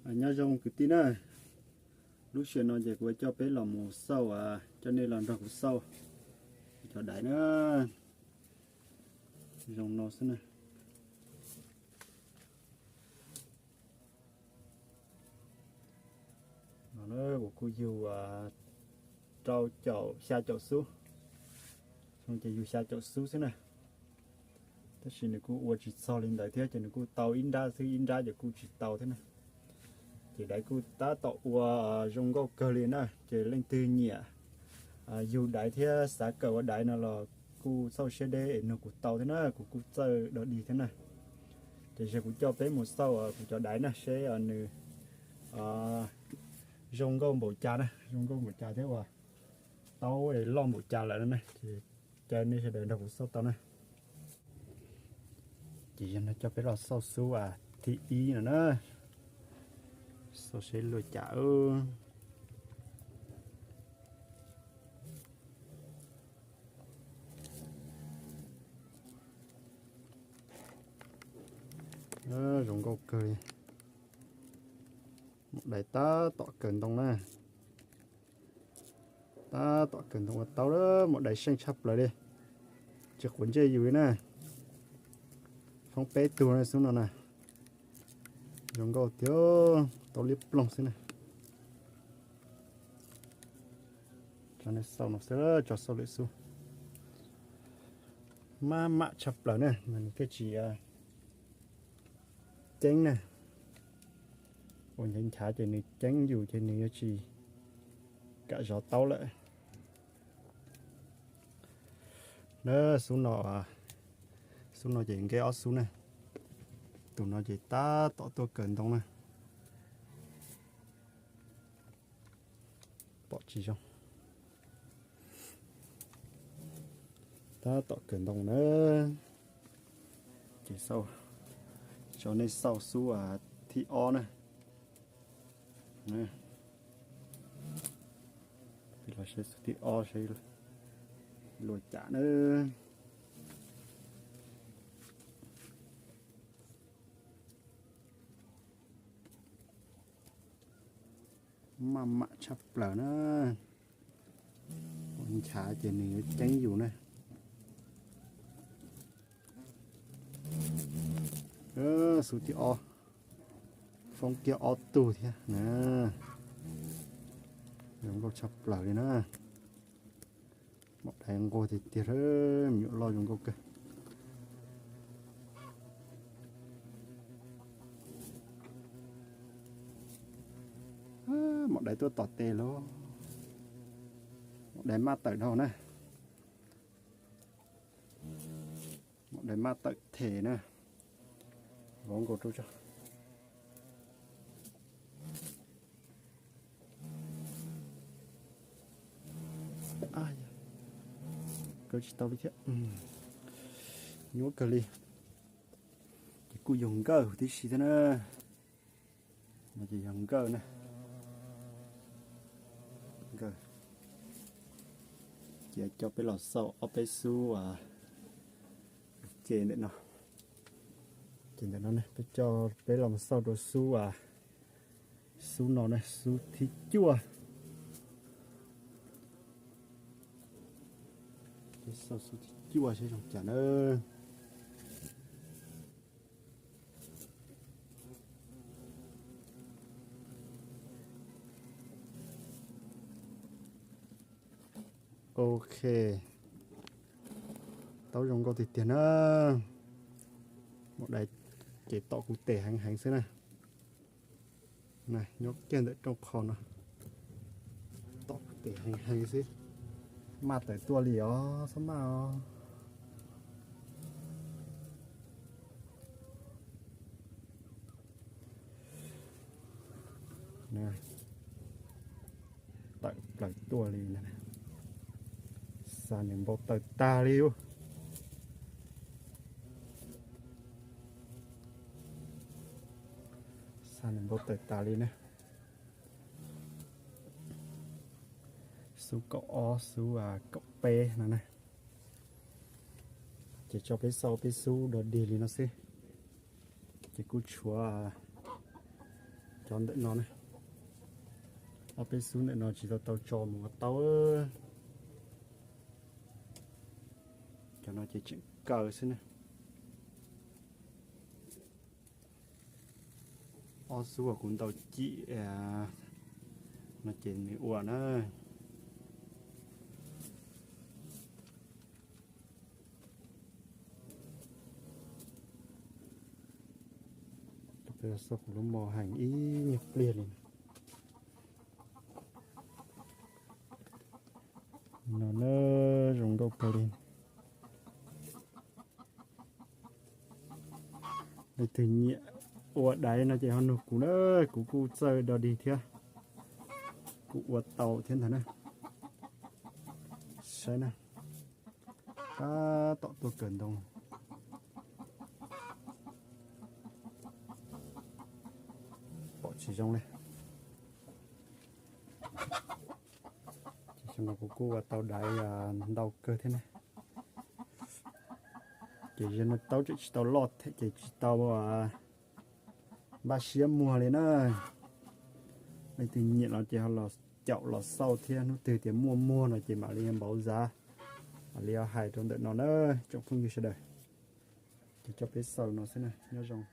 Nyob zoo kwv tij na, lub sij hawm no ces kuv coj peb los mus xauj, coj nej los nrog kuv xauj cov daiv na. Zoo no xwb na. Kuv kuj yug rau caum xya caum xub, ces yug xya caum xub xwb na. Tab sis nws kuj ua tsis txog li ntawd thiab ces nws kuj tau ib nrab xwb, ib nrab ces kuj tsis tau thiab na. Ces daiv kuj tab tom ua zoo nkauj kawg li na, ces leej twg nyiam yug daiv thiab xav kawm ua daiv no los kuj txhob siab deb es nug kuv tau thiab na, kuv kuj txawj dog dig thiab na. Ces kuv coj peb mus xauj kuv cov daiv na seb nws zoo nkauj npaum cas na, zoo nkauj npaum cas thiab uas taub loj npaum cas lawm no na. Ces caw nej sawv daws nrog kuv xauj tau na. Ces yog no coj peb los xauj xub thib ib no na, xauj seb luaj cas. Zoo nkauj kawg li. Maum dais tab tom kawm ntoo na. Tab tom kawm ntoo ua tau lawm, maum dais seej tshaj plaws li, tsis quav ntsej yus li na. Foob peb tug na xub no na. Zoo nkauj tiag, tau liab ploog xwb na. Tso nej xauj no xwb, tso xauj lwm xub. Maj mam tshaj plaws na, mas nws thiaj tsis ceeb na. Ua nchav nchav ces nws ceeb yus ces nws yuav tsis kam zov taub lawm. Na, xub no, xub no ces nqe ob xub na. Tus no ces tab tom tuaj kawm ntoo na. Pom tsis zoo. Tab tom kawm ntoo na. Ces xauj, tso nej xauj xub thib ob na. Peb los saib xub thib ob seb luaj cas na. Maj mam tshaj plaws na. Ua nchav ces nws yuav ceeb yus na. Xub thib ob, foob kiag ob tug thiab na. Zoo nkauj tshaj plaws li na. Maum dais nquag tiag tiag, me nyuam loj zoo nkauj kawg. Maum dais tuaj tom tes lawm. Maum dais maj tawm dhau na. Maum dais maj tawm them na. Vov nkaus rau tso. Kaw tsis tau li thiab. Nyuaj kawg li. Ces kuj yog nkawj huv tib si thiab na. No ces yog nkawj na. Nkawj. Ces coj peb los xauj ob peb xub ke ntawm no. Ces ntawm no peb coj peb los xauj rau xub, xub no na, xub thib cuaj. Xauj xub thib cuaj seb zoo cas na. Ok. Taub zoo nkauj tiag tiag na. Maum dais ces tom kuv tes heev heev xwb na. Nyob kiag ntawm rooj qho no. Tom kuv tes heev heev xwb. Maj tawm tuaj li os, txhob maj os. Tawm plaws tuaj li na. Xa nws npau taws tag li ub. Xa nws npau taws tas li na. Xub kaum ob, xub kaum peb no na. Ces tso peb xauj peb xub dog dig li no xwb. Ces kuj tshuav, Cov ntawm no na, ob peb xub ntawm no tsis tau tau tso mus ua tau. Cov no ces tseem kaw xwb na. Ob xub uas kuv ntaus cim no ces nws ua na. Xauj kuv lub mos heev ib nyuag pliag li no na, zoo nkauj kawg li. Leej twg nyiam ua daiv no ces ho nug kuv na, kuv kuj txawj do dig thiab, kuv ua tau thiab ntag na. Saib na, tab tom tuaj kaw ntoo, pom tsis zoo li. Xyoo no kuv kuj ua tau daiv ntau kawg thiab na. Ces yog no taub tseem tsis tau loj thiab ces tsis tau npaj siab muag li na. Leej twg nyiam los ces ho los caum los xauj thiab, hnub twg tias muaj muag no ces mam li npauv zav, mam li hais rau ntawm no na tsoom phooj ywg sawv daws. Ces coj peb xaus no xwb na, nyob zoo.